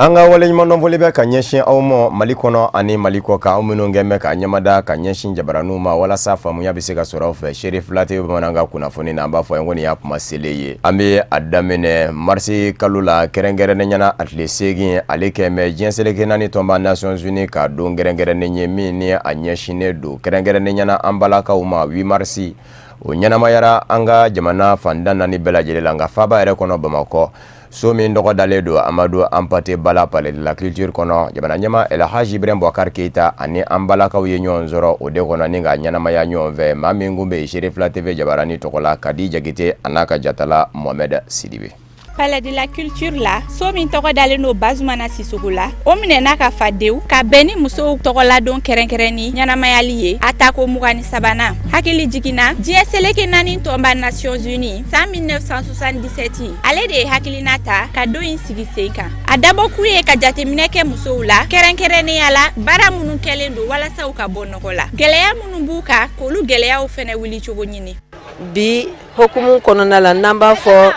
An ka waleɲumandɔnfoli bɛ ka ɲɛsin aw ma Mali kɔnɔ ani Mali kɔ kan, aw minnu kɛn bɛ ka ɲɛmada ka ɲɛsin jabaraninw ma walasa faamuya bɛ se ka sɔrɔ aw fɛ. Seere Fila TV Bamanankan kunnafoni na, an b'a fɔ ye ko nin y'a kuma selen ye. An bɛ a daminɛ marisi kalo la, kɛrɛnkɛrɛnnen ɲɛna a tile 8, ale kɛn bɛ diɲɛ seleke naani tɔnba Nations Unies ka don kɛrɛnkɛrɛnnen ye min ni a ɲɛsinnen don kɛrɛnkɛrɛnnen ɲɛna an balakaw ma. 8 marisi o ɲɛnamayara an ka jamana fan tan naani bɛɛ lajɛlen la, nka faaba yɛrɛ kɔnɔ Bamakɔ, so min tɔgɔ dalen don Amadu Anpate Ba la, Palais de la Culture kɔnɔ, jamana ɲɛmaa El Hadj Ibrahim Boubacar Keita ani an balakaw ye ɲɔgɔn sɔrɔ o de kɔnɔ ni ka ɲɛnamaya ɲɔgɔn fɛ. Maa min kun bɛ yen Seere Fila TV jabaranin tɔgɔ la, Kadi Jakite a n'a ka jatala Mohamed Sidibe. Palais de la Culture la, so min tɔgɔ dalen don Bazumana Sisoko la, o minɛna ka fa dewu ka bɛn ni musow tɔgɔladon kɛrɛnkɛrɛnni ɲɛnamayali ye a tako 23nan. Hakili jiginna, diɲɛ seleke naani tɔnba Nations Unies, san 1977, ale de ye hakilina ta ka don in sigi sen kan. A dabɔkun ye ka jateminɛ kɛ musow la, kɛrɛnkɛrɛnnenya la baara minnu kɛlen don walasa u ka bɔ nɔgɔ la, gɛlɛya minnu b'u kan, k'olu gɛlɛyaw fɛnɛ wuli cogo ɲini. Bi hukumu kɔnɔna la, n'an b'a fɔ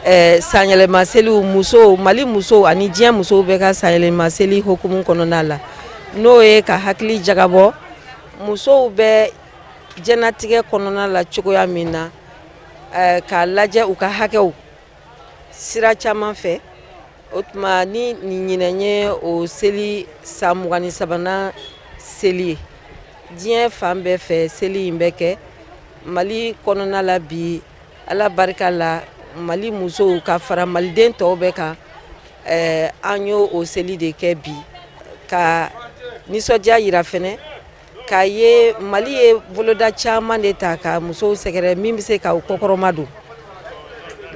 sanyɛlɛma seliw, musow, Mali musow ani diɲɛ musow bɛ ka sanyɛlɛma seli hukumu kɔnɔna la, n'o ye ka hakili jagabɔ musow bɛ diɲɛnatigɛ kɔnɔna la cogoya min na, k'a lajɛ u ka hakɛw sira caman fɛ. O tuma ni nin ɲinɛ ye o seli san 23nan seli ye, diɲɛ fan bɛɛ fɛ seli in bɛ kɛ. Mali kɔnɔna la bi, Ala barika la, Mali musow ka fara maliden tɔw bɛɛ kan, an y'o o seli de kɛ bi ka nisɔndiya yira fɛnɛ k'a ye Mali ye boloda caman de ta ka musow sɛgɛrɛ min bɛ se ka u kɔkɔrɔma don.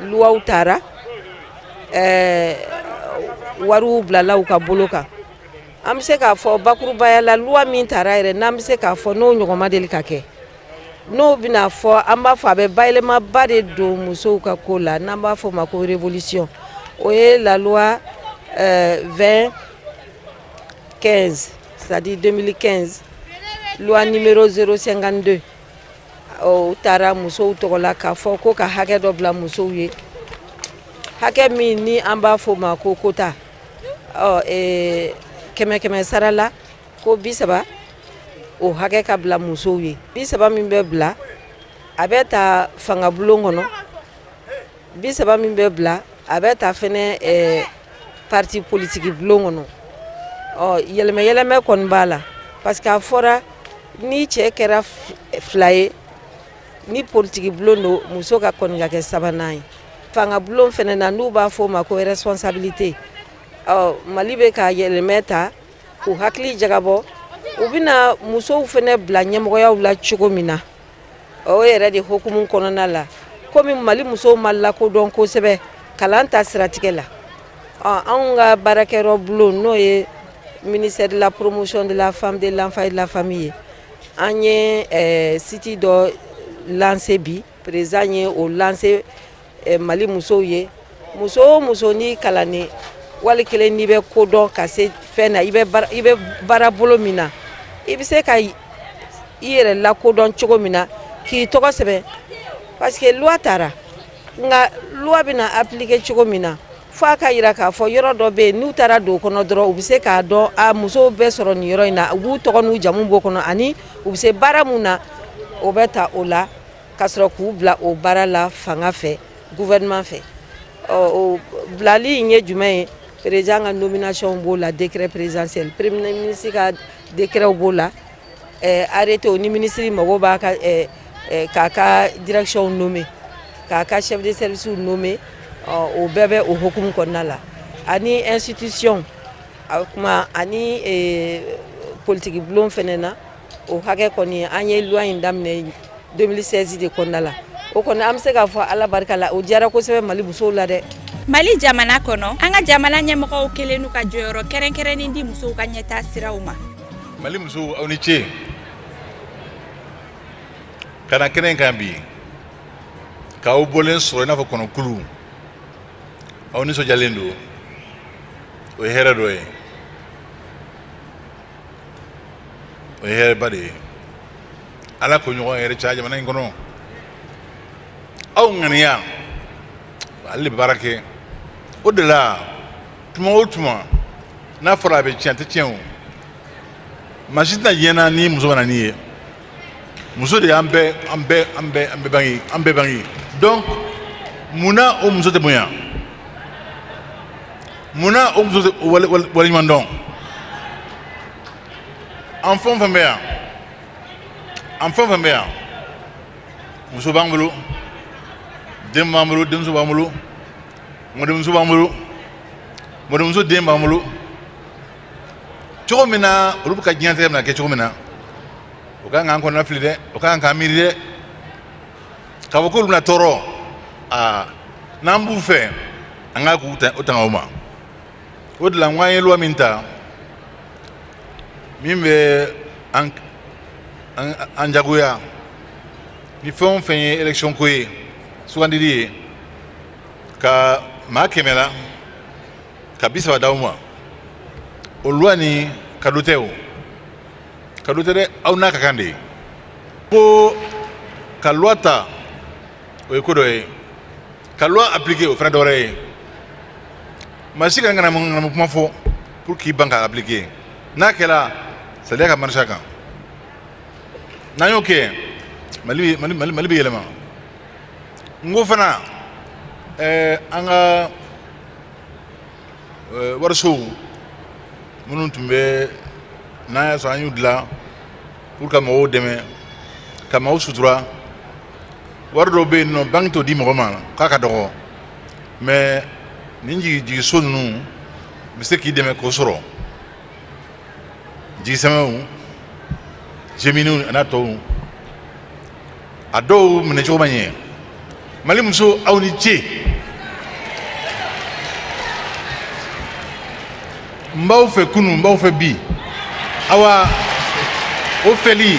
Luwaw taara, wariw bilala u ka bolo kan. An bɛ se k'a fɔ bakurubaya la, loi min taara yɛrɛ, n'an bɛ se k'a fɔ n'o ɲɔgɔn ma deli ka kɛ, n'o bɛna fɔ, an b'a fɔ a bɛ bayɛlɛmaba de don musow ka ko la, n'an b'a fɔ o ma ko révolution, o ye la loi 20 15, c'est-à-dire 2015, loi numéro 052. O taara musow tɔgɔ la k'a fɔ ko ka hakɛ dɔ bila musow ye, hakɛ min ni an b'a fɔ o ma ko quota, ɔ kɛmɛ kɛmɛ sara la, ko 30, o hakɛ ka bila musow ye. 30 min bɛ bila, a bɛ ta fangabulon kɔnɔ. 30 min bɛ bila, a bɛ ta fɛnɛ parti politique bulon kɔnɔ. Ɔ yɛlɛmɛ yɛlɛmɛ kɔni b'a la, parce que a fɔra ni cɛ kɛra fila ye ni politiki bulon don, muso ka kɔni ka kɛ sabanan ye fanga bulon fɛnɛ na, n'u b'a fɔ o ma ko responsabilité. Ɔ Mali bɛ ka yɛlɛmɛ ta k'u hakili jagabɔ, u bɛna musow fɛnɛ bila ɲɛmɔgɔyaw la cogo min na. O yɛrɛ de hukumu kɔnɔna la, komi Mali musow ma lakodɔn kosɛbɛ kalan ta siratigɛ la, anw ka baarakɛyɔrɔ bulon, n'o ye ministère de la Promotion de la Femme, de l'Enfant et de la Famille ye, an ye site dɔ lancé bi. Président ye o lancé Mali musow ye. Muso o muso n'i kalannen, wali kelen n'i bɛ kodɔn ka se fɛn na, i bɛ baara bolo min na, i bɛ se ka i yɛrɛ lakodɔn cogo min na k'i tɔgɔ sɛbɛn, parce que loi taara, nka loi bɛna appliquer cogo min na, fo a ka yira k'a fɔ yɔrɔ dɔ bɛ yen, n'u taara don o kɔnɔ dɔrɔn, u bɛ se k'a dɔn a musow bɛ sɔrɔ nin yɔrɔ in na, u b'u tɔgɔ n'u jamu b'o kɔnɔ, ani u bɛ se baara mun na, o bɛ ta o la ka sɔrɔ k'u bila o baara la fanga fɛ, gouvernement fɛ. Ɔ o bilali in ye jumɛn ye? Président ka nomination b'o la, décret présidentiel, premier ministre ka décret b'o la, arrêté ni ministre mago b'a ka k'a ka direction nommer, k'a ka chef de service nommer, o bɛɛ bɛ o hukumu kɔnɔna la, ani institution a kuma ani politique bulon fɛnɛ na. O hakɛ kɔni, an ye loi in daminɛ 2016 de kɔnɔna la. O kɔni, an bɛ se k'a fɔ Ala barika la, o diyara kosɛbɛ Mali musow la dɛ. Mali jamana kɔnɔ, an ka jamana ɲɛmɔgɔw kɛlen n'u ka jɔyɔrɔ kɛrɛnkɛrɛnnen di musow ka ɲɛta siraw ma. Mali musow, aw ni ce ka na kɛnɛ kan bi k'aw bɔlen sɔrɔ i n'a fɔ kɔnɔkulu. Aw nisɔndiyalen don, o ye hɛrɛ dɔ ye, o ye hɛrɛba de ye. Ala ko ɲɔgɔn yɛrɛ caya jamana in kɔnɔ. Aw ŋaniya, ale de bɛ baara kɛ. O de la, tuma o tuma N'a fɔra a bɛ tiɲɛ, a tɛ tiɲɛ. O maa si tɛna diɲɛ na ni muso ma na n'i ye. Muso de y'an bɛɛ, an bɛɛ, an bɛɛ, an bɛɛ bange, an bɛɛ bange. Donc munna o muso tɛ bonya? Munna o muso tɛ waleɲuman dɔn? An fɛn o fɛn bɛ yan, an fɛn o fɛn bɛ yan, muso b'an bolo, den b'an bolo, denmuso b'an bolo, mɔdenmuso b'an bolo, mɔdenmuso den b'an bolo. Cogo min na olu bɛ ka diɲɛlatigɛ bɛna kɛ cogo min na, o kan k'an kɔnɔna fili dɛ, o kan k'an miiri dɛ, k'a fɔ k'olu bɛna tɔɔrɔ. Aa, n'an b'u fɛ, an k'a k'u o tanga o ma. O de la n ko an ye loi min ta, min bɛ an jagoya ni fɛn o fɛn ye élection ko ye, sugandili ye, ka maa 100 la ka 30 d'aw ma, o loi nin cadeau tɛ. O cadeau tɛ dɛ, aw n'a ka kan de ye. Ko ka loi ta, o ye ko dɔ ye, ka loi appliquer, o fana dɔ wɛrɛ ye. Maa si ka ŋanamu ŋanamu kuma fɔ pour k'i ban k'a appliquer. N'a kɛra, sariya ka marcher a kan. N'an y'o kɛ, Mali, Mali, Mali, Mali bɛ yɛlɛma. N ko fana an ka warisow minnu tun bɛ n'an y'a sɔrɔ an y'u dilan pour ka mɔgɔw dɛmɛ, ka maaw sutura, wari dɔw bɛ yen nɔ, banque t'o di mɔgɔ ma k'a ka dɔgɔ, mais nin jigi jigiso ninnu bɛ se k'i dɛmɛ k'o sɔrɔ, jigisɛmɛw, Géminiw n'a tɔw. A dɔw minɛcogo ma ɲɛ. Mali muso, aw ni ce. N b'aw fɛ kunun, n b'aw fɛ bi. Awa, o fɛli,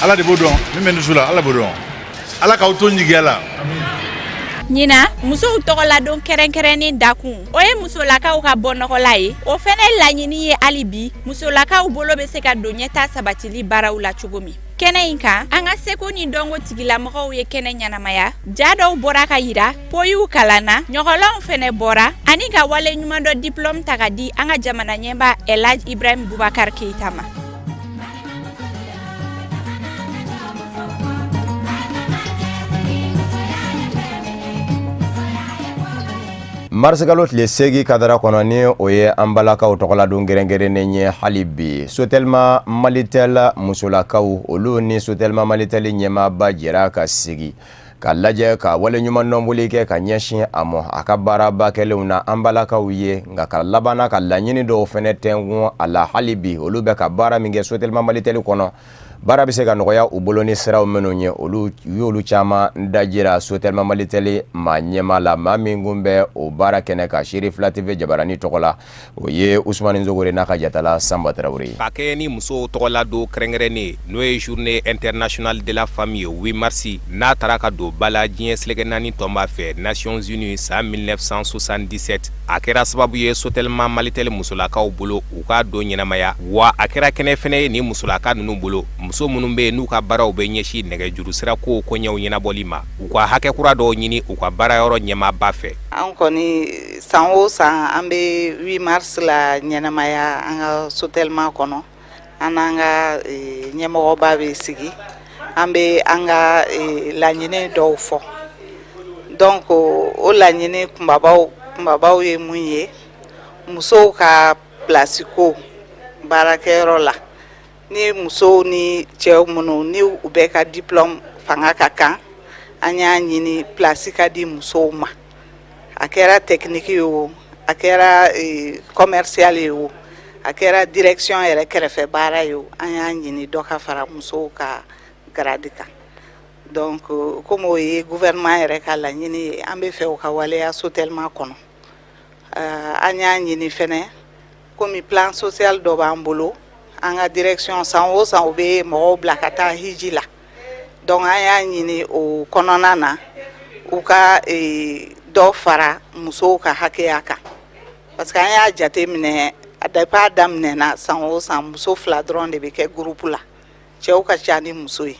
Ala de b'o dɔn. Min bɛ n dusu la, Ala b'o dɔn. Ala k'aw to n jigiya la. Ɲinan musow tɔgɔladon kɛrɛnkɛrɛnnen dakun, o ye musolakaw ka bɔnɔgɔla ye. O fɛnɛ laɲini ye hali bi musolakaw bolo bɛ se ka don ɲɛta sabatili baaraw la cogo min. Kɛnɛ in kan, an ka seko ni dɔnko tigilamɔgɔw ye kɛnɛ ɲɛnamaya. Ja dɔw bɔra ka yira, poyiw kalanna, ɲɔgɔlɔnw fɛnɛ bɔra, ani ka wale ɲuman dɔ diplôme ta ka di an ka jamana ɲɛmaa Elhadj Ibrahim Boubacar Keita ma. Marisikalo tile 8 kadara kɔnɔ, ni o ye an balakaw tɔgɔladon kɛrɛnkɛrɛnnen ye hali bi, Sotelma Malitel musolakaw, olu ni Sotelma Malitel ɲɛmaaba jɛra ka sigi ka lajɛ ka wale ɲuman dɔnboli kɛ ka ɲɛsin a ma a ka baaraba kɛlenw na an balakaw ye, nka ka labanna ka laɲini dɔw fɛnɛ tɛnkun a la hali bi, olu bɛ ka baara min kɛ Sotelma Malitel kɔnɔ, baara bɛ se ka nɔgɔya u bolo ni siraw minnu ye, olu u y'olu caman dajira Sotelma Malitel maa ɲɛmaa la. Maa min kun bɛ o baara kɛnɛ kan Seere Fila TV jabarani tɔgɔ la, o ye Usumani Sogore n'a ka jatala Sanba Tarawele ye. Ka kɛɲɛ ni musow tɔgɔladon kɛrɛnkɛrɛnnen ye, n'o ye journée internationale de la femme ye 8 mars, n'a taara ka don ba la diɲɛ seleke naani tɔnba fɛ, Nations Unies, san 1977, a kɛra sababu ye Sotelma Malitel musolakaw bolo u k'a don ɲɛnamaya. Wa a kɛra kɛnɛ fɛnɛ ye nin musolaka ninnu bolo, muso minnu bɛ yen n'u ka baaraw bɛ ɲɛsin nɛgɛjuru sira kow koɲɛw ɲɛnabɔli ma, u ka hakɛ kura dɔw ɲini u ka baarayɔrɔ ɲɛmaaba fɛ. An kɔni, san o san, an bɛ 8 mars la ɲɛnamaya an ka Sotelma kɔnɔ. An n'an ka ɲɛmɔgɔba bɛ sigi, an bɛ an ka laɲini dɔw fɔ. Donc o laɲini kunbabaw kunbabaw ye mun ye? Musow ka place ko baarakɛyɔrɔ la, ni musow ni cɛw minnu ni u bɛɛ ka diplôme fanga ka kan, an y'a ɲini place ka di musow ma. A kɛra technique ye o, a kɛra commercial ye o, a kɛra direction yɛrɛ kɛrɛfɛ baara ye o, an y'a ɲini dɔ ka fara musow ka grade kan. Donc komi o ye gouvernement yɛrɛ ka laɲini ye, an bɛ fɛ o ka waleya Sotelma kɔnɔ. An y'a ɲini fɛnɛ, komi plan social dɔ b'an bolo, an ka direction, san o san u bɛ mɔgɔw bila ka taa hiji la. Donc an y'a ɲini o kɔnɔna na, u ka dɔ fara musow ka hakɛya kan, parce que an y'a jate minɛ, depuis a daminɛna, san o san muso fila dɔrɔn de bɛ kɛ groupe la, cɛw ka ca ni muso ye.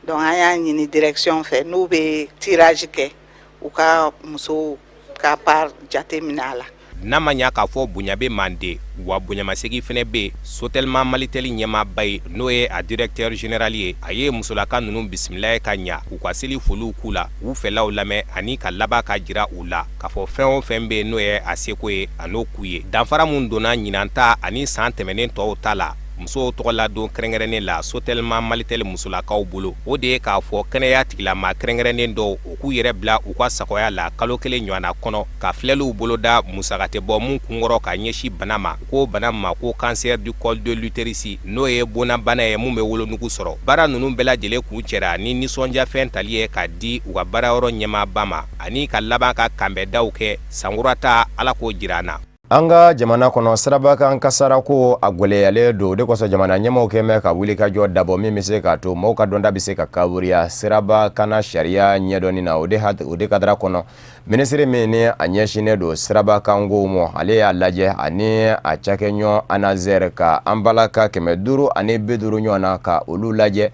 Donc an y'a ɲini direction fɛ, n'u bɛ tirage kɛ, u ka musow ka part jate minɛ a la. N'a ma ɲa k'a fɔ bonya bɛ mande, wa bonyamasegin fɛnɛ bɛ yen. Sotelma Malitel ɲɛmaaba ye, n'o ye a directeur général ye, a ye musolaka ninnu bisimila ye ka ɲa, k'u ka seli foliw k'u la, k'u fɛlaw lamɛn ani ka laban ka jira u la k'a fɔ fɛn o fɛn bɛ yen n'o ye a seko ye, a n'o k'u ye. Danfara min donna ɲinan ta ani san tɛmɛnen tɔw ta la musow tɔgɔladon kɛrɛnkɛrɛnnen la Sotelma Malitel musolakaw bolo, o de ye k'a fɔ kɛnɛya tigilama kɛrɛnkɛrɛnnen dɔw, u k'u yɛrɛ bila u ka sagoya la kalo kelen ɲɔgɔnna kɔnɔ, ka filɛliw boloda musaka tɛ bɔ mun kunkɔrɔ ka ɲɛsin bana ma, ko bana ma ko cancer du col de l'utérus, n'o ye bonnabana ye mun bɛ wolonugu sɔrɔ. Baara ninnu bɛɛ lajɛlen kuncɛra ni nisɔndiyafɛn tali ye ka di u ka baarayɔrɔ ɲɛmaaba ma, ani ka laban ka kanbɛndaw kɛ. Sankura ta, Ala k'o jira an na. An ka jamana kɔnɔ, sirabakan kasara ko a gwɛlɛyalen don. O de kosɔn jamana ɲɛmaaw kɛn bɛ ka wulikajɔ dabɔ min bɛ se k'a to maaw ka dɔnta bɛ se ka kawuriya sirabakanna sariya ɲɛdɔnni na. O de kadara kɔnɔ, minisiri min ni a ɲɛsinnen don sirabakankow ma, ale y'a lajɛ ani a cakɛɲɔgɔn ANASER ka an balaka 550 ɲɔgɔn na, ka olu lajɛ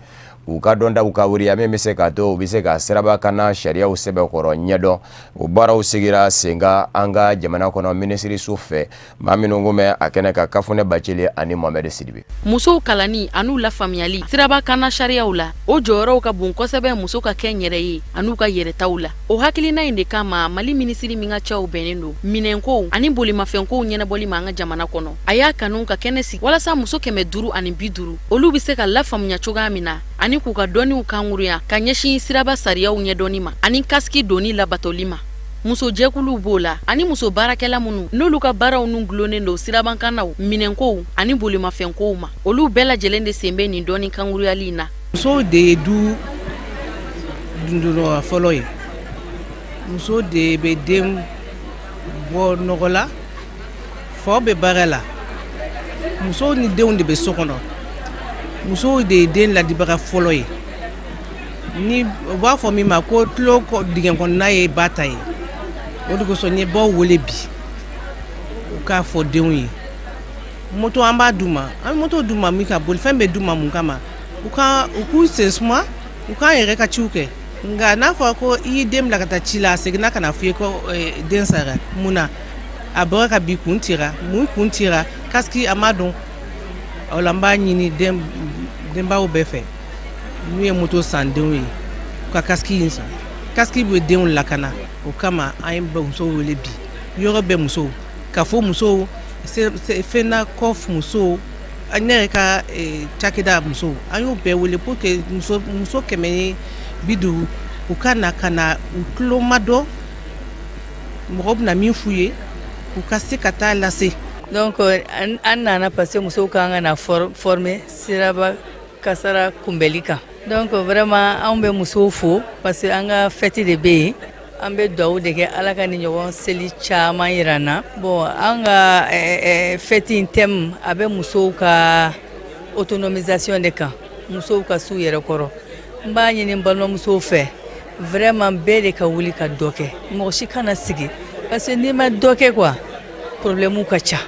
k'u ka dɔntaw kawuriya min bɛ se k'a to u bɛ se ka sirabakanna sariyaw sɛbɛkɔrɔ ɲɛdɔn. O baaraw sigira sen kan an ka jamana kɔnɔ minisiriso fɛ. Maa minnu kun bɛ a kɛnɛ kan, Kafunɛ Bacili ani Mohamɛdi Sidibe. Musow kalanni an'u lafaamuyali sirabakanna sariyaw la, o jɔyɔrɔw ka bon kosɛbɛ muso ka kɛ yɛrɛ ye an'u ka yɛrɛtaw la. O hakilina in de kama, Mali minisiri min ka caw bɛnnen don minɛnkow ani bolimafɛnkow ɲɛnabɔli ma an ka jamana kɔnɔ, a y'a kanu ka kɛnɛ sigi walasa muso 550, olu bɛ se ka lafaamuya cogoya min na ani k'u ka dɔnniw kankurunya ka ɲɛsin siraba sariyaw ɲɛdɔnni ma ani kasiki donni labatoli ma. Musojɛkuluw b'o la ani muso baarakɛla minnu n'olu ka baaraw n'u dulonnen don sirabakannaw, minɛnkow ani bolimafɛnkow ma, olu bɛɛ lajɛlen de sen bɛ nin dɔnni kankuruyali in na. Musow de ye du dundunbaga fɔlɔ ye. Muso de bɛ den bɔ nɔgɔ la, faw bɛ baara la, musow ni denw de bɛ so kɔnɔ. Musow de ye den ladibaga fɔlɔ ye. Ni u b'a fɔ min ma ko tulo dingɛ kɔnɔna ye ba ta ye. O de kosɔn n ye baw wele bi, u k'a fɔ denw ye. Moto, an b'a d'u ma, an bɛ moto d'u ma min ka bolifɛn bɛ d'u ma mun kama? U ka u k'u sen suma, u k'an yɛrɛ ka ciw kɛ. Nka n'a fɔra ko i y'i den bila ka taa ci la, a seginna ka na f'i ye ko den sara, mun na? A bɔra ka bin, kun cira. Mun kun cira? Kasiki a ma don. O la n b'a ɲini denbaw bɛɛ fɛ, n'u ye moto san denw ye, u ka kasiki in san. Kasiki bɛ denw lakana. O kama an ye musow wele bi, yɔrɔ bɛɛ musow, ka fɔ musow, FENACOF musow, ne yɛrɛ ka cakɛda musow, an y'u bɛɛ wele pour que muso 550, u ka na ka na u tulomadɔ mɔgɔ bɛna min f'u ye, u ka se ka taa lase. Donc an nana parce que musow ka kan ka na former siraba kasara kunbɛli kan. Donc vraiment, anw bɛ musow fo parce que an ka fête de bɛ yen. An bɛ dugawu de kɛ, Ala ka ni ɲɔgɔn seli caman yira an na. Bon, an ka fête in thème, a bɛ musow ka autonomisation de kan, musow ka s'u yɛrɛ kɔrɔ. N b'a ɲini n balimamusow fɛ, vraiment, bɛɛ de ka wuli ka dɔ kɛ, mɔgɔ si kana sigi, parce que n'i ma dɔ kɛ quoi, problème ka ca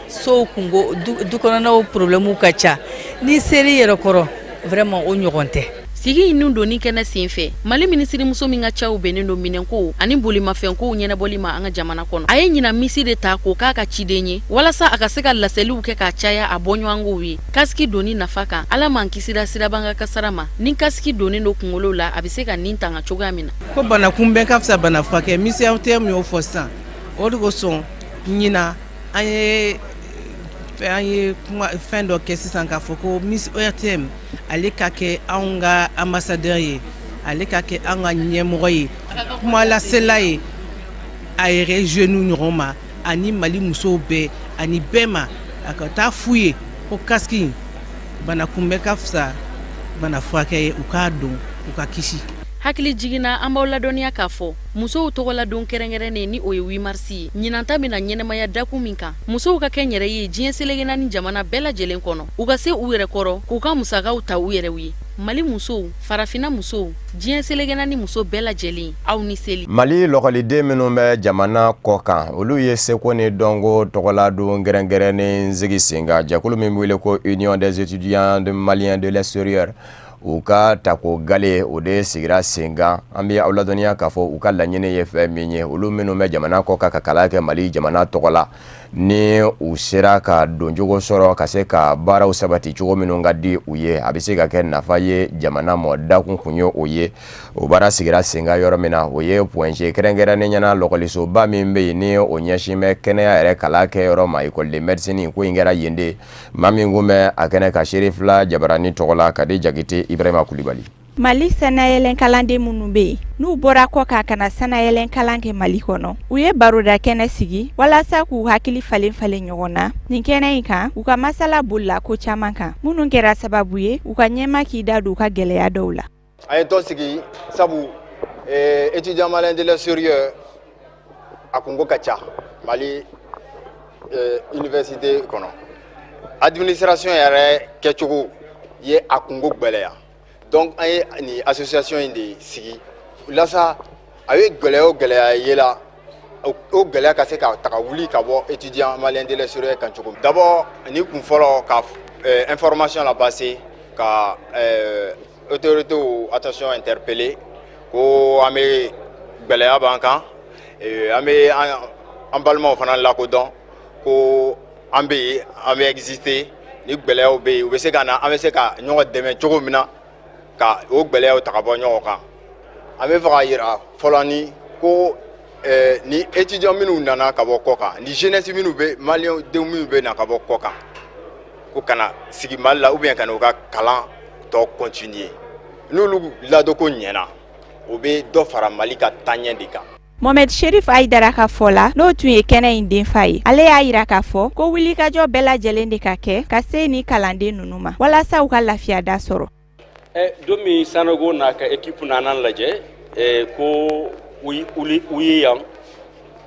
sow kungo, du kɔnɔnaw problème ka ca. N'i ser'i yɛrɛ kɔrɔ, vraiment, o ɲɔgɔn tɛ. Sigi in nun donni kɛnɛ sen fɛ, Mali minisirimuso min ka caw bɛnnen don minɛnkow ani bolimafɛnkow ɲɛnabɔli ma an ka jamana kɔnɔ, a ye ɲinan misi de ta k'o k'a ka ciden ye walasa a ka se ka laseliw kɛ k'a caya a bɔɲɔgɔnkow ye kasiki donni nafa kan. Ala m'an kisira sirabakan kasara ma, ni kasiki donnen don kunkolo la, a bɛ se ka nin tanga cogoya min na. Ko bana kunbɛn ka fisa bana furakɛ, Miss ORTM y'o fɔ sisan. O de kosɔn ɲinan an ye kuma fɛn dɔ kɛ sisan k'a fɔ ko Miss ORTM, ale ka kɛ anw ka ambassadeur ye, ale ka kɛ an ka ɲɛmɔgɔ ye, kumalasela ye a yɛrɛ jeunes ɲɔgɔn ma ani Mali musow bɛɛ ani bɛɛ ma, a ka taa f'u ye ko kasiki, bana kunbɛn ka fisa bana furakɛ ye, u k'a don, u ka kisi. Hakili jiginna, an b'aw ladɔnniya k'a fɔ musow tɔgɔladon kɛrɛnkɛrɛnnen, ni o ye 8 mars ye, ɲinan ta bɛna ɲɛnamaya dakun min kan, musow ka kɛ yɛrɛ ye diɲɛ seleke naani jamana bɛɛ lajɛlen kɔnɔ, u ka se u yɛrɛ kɔrɔ, k'u ka musakaw ta u yɛrɛw ye. Mali musow, Farafinna musow, diɲɛ seleke naani muso bɛɛ lajɛlen, aw ni seli. Mali lɔkɔliden minnu bɛ jamana kɔ kan, olu ye seko ni dɔnko tɔgɔladon kɛrɛnkɛrɛnnen sigi sen kan. Jɛkulu min bɛ wele ko Union des étudiants de maliens de l'extérieur, U ka tako gale o de sigira sen kan. An bɛ aw ladɔnniya k'a fɔ u ka laɲini ye fɛn min ye, olu minnu bɛ jamana kɔ kan ka kalan kɛ Mali jamana tɔgɔ la, ni u sera ka doncogo sɔrɔ ka se ka baaraw sabati cogo minnu ka di u ye, a bɛ se ka kɛ nafa ye jamana ma. Dakun kun ye o ye. O baara sigira sen kan yɔrɔ min na, o ye Point G, kɛrɛnkɛrɛnnenya la lɔkɔlisoba min bɛ yen ni o ɲɛsin bɛ kɛnɛya yɛrɛ kalan kɛ yɔrɔ ma, école de médecine. Ko in kɛra yen de. Maa min kun bɛ a kɛnɛ kan Serifila jabarani tɔgɔ la, Kadi Jakite, Ibrahima Kulibali. Mali sannayɛlɛn kalanden minnu bɛ yen n'u bɔra kɔ kan ka na sannayɛlɛn kalan kɛ Mali kɔnɔ, u ye baroda kɛnɛ sigi walasa k'u hakili falen falen ɲɔgɔn na. Nin kɛnɛ in kan, u ka masala bolila ko caman kan minnu kɛra sababu ye u ka ɲɛmaa k'i da don u ka gɛlɛya dɔw la. An ye tɔn sigi sabu étudiant malien de l'extérieur a kunko ka ca Mali université kɔnɔ. Administration yɛrɛ kɛcogo ye a kunko gwɛlɛya. Donc an ye nin association in de sigi walasa a ye gɛlɛya o gɛlɛya ye la, o gɛlɛya ka se ka taga wuli ka bɔ étudiant malien de l'extérieur kan cogo min. D'abord, ni kun fɔlɔ, ka information la passer, ka autorités attention interpeller ko an bɛ gɛlɛya b'an kan, an bɛ an balimaw fana lakodɔn ko an bɛ yen, an bɛ exister. Ni gɛlɛyaw bɛ yen, u bɛ se ka na, an bɛ se ka ɲɔgɔn dɛmɛ cogo min na ka o gɛlɛyaw ta ka bɔ ɲɔgɔn kan. An bɛ fɛ ka yira fɔlɔ ni ko ni étudiant minnu nana ka bɔ kɔ kan, ni jeunesse minnu bɛ, maliyɛn denw minnu bɛ na ka bɔ kɔ kan ko ka na sigi Mali la ou bien ka na u ka kalan tɔ continuer, n'olu ladonko ɲɛna, o bɛ dɔ fara Mali ka taaɲɛ de kan. Mohamed Sherif Aidara ka fɔ la, n'o tun ye kɛnɛ in denfa ye, ale y'a yira k'a fɔ ko wulikajɔ bɛɛ lajɛlen de ka kɛ ka se ni kalanden ninnu ma walasa u ka lafiya da sɔrɔ. Don min Sanogo n'a ka équipe nana lajɛ ko u ye yan,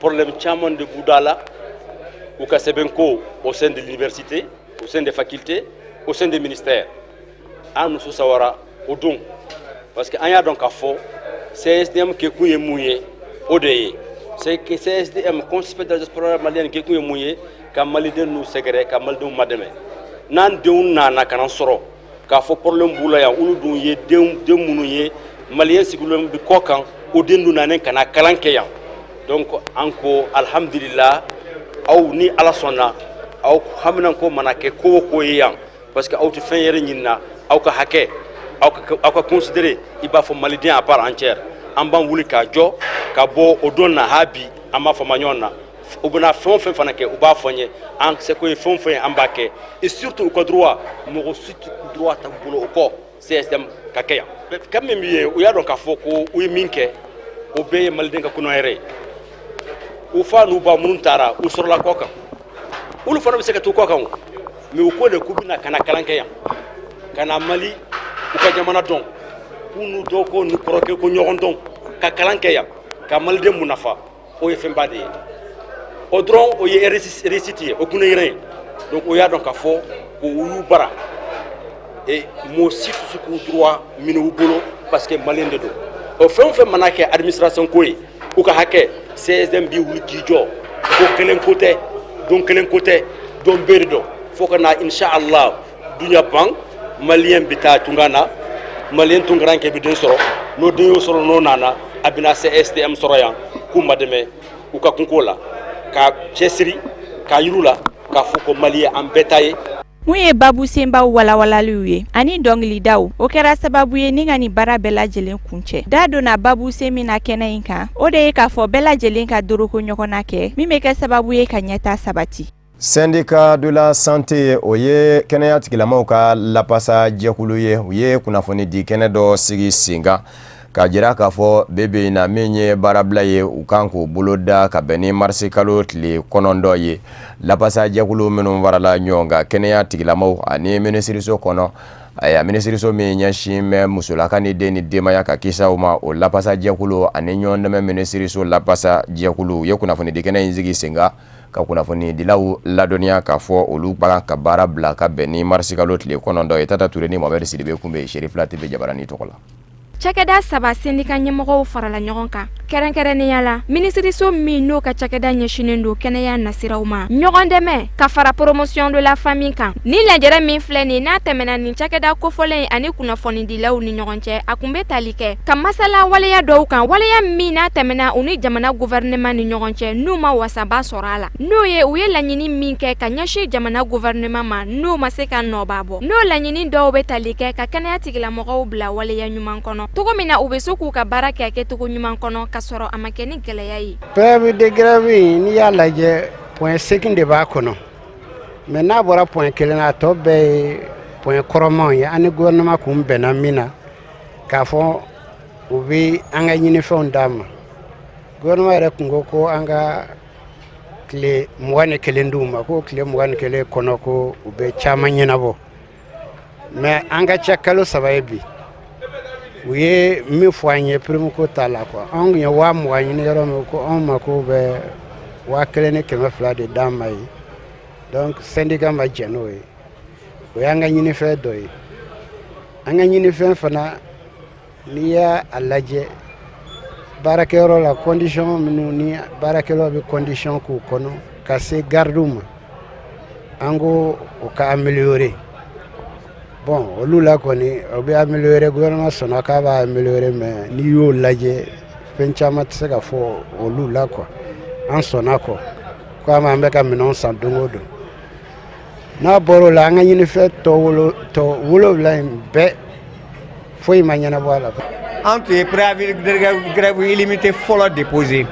problème caman de b'u da la, u ka sɛbɛn ko au sein de l'université, au sein des facultés, au sein des ministères. An muso sawara o don, parce que an y'a dɔn k'a fɔ CSDM kɛkun ye mun ye. O de ye, c'est que CSDM, Conseil de la diaspora malienne, kɛkun ye mun ye? Ka maliden n'u sɛgɛrɛ, ka malidenw madɛmɛ. N'an denw nana ka na sɔrɔ k'a fɔ problème b'u la yan, olu dun ye den den minnu ye maliyɛn sigilen bɛ kɔ kan, o den dun nanen ka na kalan kɛ yan. Donc an ko alhamdulillah, aw ni Ala sɔnna, aw haminanko mana kɛ ko o ko ye yan, parce que aw tɛ fɛn yɛrɛ ɲinina, aw ka hakɛ, aw ka considérer i b'a fɔ maliden à part entière. An b'an wuli k'a jɔ ka bɔ o don na. Ha, bi an b'a fɔ ma ɲɔgɔn na, u bɛna fɛn o fɛn fana kɛ, u b'a fɔ n ye, an seko ye fɛn o fɛn ye, an b'a kɛ. Et surtout u ka droit, mɔgɔ si tɛ droit ta u bolo o kɔ CSDM ka kɛ yan. Kan min bɛ yen, u y'a dɔn k'a fɔ ko u ye min kɛ, o bɛɛ ye maliden ka kɔnɔ yɛrɛ ye. U fa n'u ba minnu taara, u sɔrɔla kɔ kan, olu fana bɛ se ka to kɔ kan o, mais u ko de k'u bɛna ka na kalan kɛ yan, ka na Mali, u ka jamana dɔn, k'u n'u dɔgɔkɛw n'u kɔrɔkɛ ko ɲɔgɔn dɔn, ka kalan kɛ yan, ka maliden mun nafa. O ye fɛnba de ye. O dɔrɔn, o ye réussite ye, o kun yɛrɛ ye. Donc o y'a dɔn k'a fɔ ko u y'u bara et mɔgɔ si tɛ se k'u droit minɛ u bolo, parce que malien de don. O fɛn o fɛn mana kɛ administration ko ye, u ka hakɛ, CSDM b'i wuli k'i jɔ. Ko kelen ko tɛ, don kelen ko tɛ, don bɛɛ de don, fo ka na inshallah duɲa ban. Malien bɛ taa tunga na, malien tunkarankɛ bɛ den sɔrɔ, n'o den y'o sɔrɔ, n'o nana, a bɛna CSDM sɔrɔ yan k'u ma dɛmɛ u ka kunko la, ka cɛsiri k'a yiru la k'a fɔ ko Mali ye an bɛɛ ta ye. Mun ye babu senbaw walawalaliw ye ani dɔnkilidaw, o kɛra sababu ye ni ka nin baara bɛɛ lajɛlen kuncɛ. Da donna babu sen min na kɛnɛ in kan, o de ye k'a fɔ bɛɛ lajɛlen ka doroko ɲɔgɔnna kɛ min bɛ kɛ sababu ye ka ɲɛta sabati. Syndicat de la santé, o ye kɛnɛya tigilamaw ka lapasa jɛkulu ye, u ye kunnafoni di kɛnɛ dɔ sigi sen kan k'a jira k'a fɔ bebe in na min ye baarabila ye, u kan k'o boloda ka bɛn ni marisi kalo tile 9 ye. Lapasa jɛkulu minnu farala ɲɔgɔn kan, kɛnɛya tigilamaw ani minisiriso kɔnɔ, ayiwa, minisiriso min ɲɛsin bɛ musolaka ni den ni denbaya ka kisaw ma, o lapasa jɛkulu ani ɲɔgɔn dɛmɛ minisiriso lapasa jɛkulu, u ye kunnafoni di kɛnɛ in sigi sen kan ka kunnafonidilaw ladɔnniya k'a fɔ olu ba ka baara bila ka bɛn ni marisi kalo tile 9 ye. Tata Ture ni Mohamed Sidibe kun bɛ Serifila TV jabarani tɔgɔ la. Cakɛda saba sendika ɲɛmɔgɔw farala ɲɔgɔn kan, kɛrɛnkɛrɛnnenya la minisiriso min n'o ka cakɛda ɲɛsinnen don kɛnɛya nasiraw ma, ɲɔgɔn dɛmɛ ka fara promotion de la famille kan. Ni lajɛrɛ min filɛ nin n'a tɛmɛna nin cakɛda kofɔlen ani kunnafonidilaw ni ɲɔgɔn cɛ, a kun bɛ tali kɛ ka masala waleya dɔw kan, waleya min n'a tɛmɛna u ni jamana gouvernement ni ɲɔgɔn cɛ, n'u ma wasaba sɔrɔ a la, n'o ye u ye laɲini min kɛ ka ɲɛsin jamana gouvernement ma, n'u ma se ka nɔba bɔ. N'o laɲini dɔw bɛ tali kɛ ka kɛnɛya tigilamɔgɔw bila waleya ɲuman kɔnɔ cogo min na u bɛ se k'u ka baara kɛ kɛcogo ɲuman kɔnɔ ka sɔrɔ a ma kɛ ni gɛlɛya ye. Préavis de grève in, n'i y'a lajɛ, point 8 de b'a kɔnɔ, mais n'a bɔra point kelen na, a tɔ bɛɛ ye point kɔrɔmanw ye. An ni gouvernement kun bɛnna min na, k'a fɔ u bɛ an ka ɲinifɛnw d'an ma. Gouvernement yɛrɛ kun ko ko an ka tile 21 d'u ma, ko tile 21 kɔnɔ ko u bɛ caman ɲɛnabɔ. Mais an ka ca kalo 3 ye bi, u ye min fɔ an ye prime ko t'a la quoi. Anw tun ye 20.000 ɲini yɔrɔ min, ko anw ma ko bɛ 1.200 de d'an ma ye. Donc syndicat ma jɛn n'o ye. O y'an ka ɲinifɛn dɔ ye. An ka ɲinifɛn fana, n'i y'a lajɛ baarakɛyɔrɔ la, condition minnu ni baarakɛlaw bɛ condition k'u kɔnɔ ka se gardiw ma, an ko o ka améliorer. Bon, olu la kɔni, o bɛ améliorer, gouvernement sɔnna k'a b'a améliorer, mais n'i y'o lajɛ, fɛn caman tɛ se ka fɔ olu la quoi. An sɔnna kɔ ko an bɛ ka minɛnw san don o don. N'a bɔra o la, an ka ɲinifɛn tɔ wolo tɔ 7 in bɛɛ, foyi ma ɲɛnabɔ a la. An tun ye préavis de grève illimité fɔlɔ déposé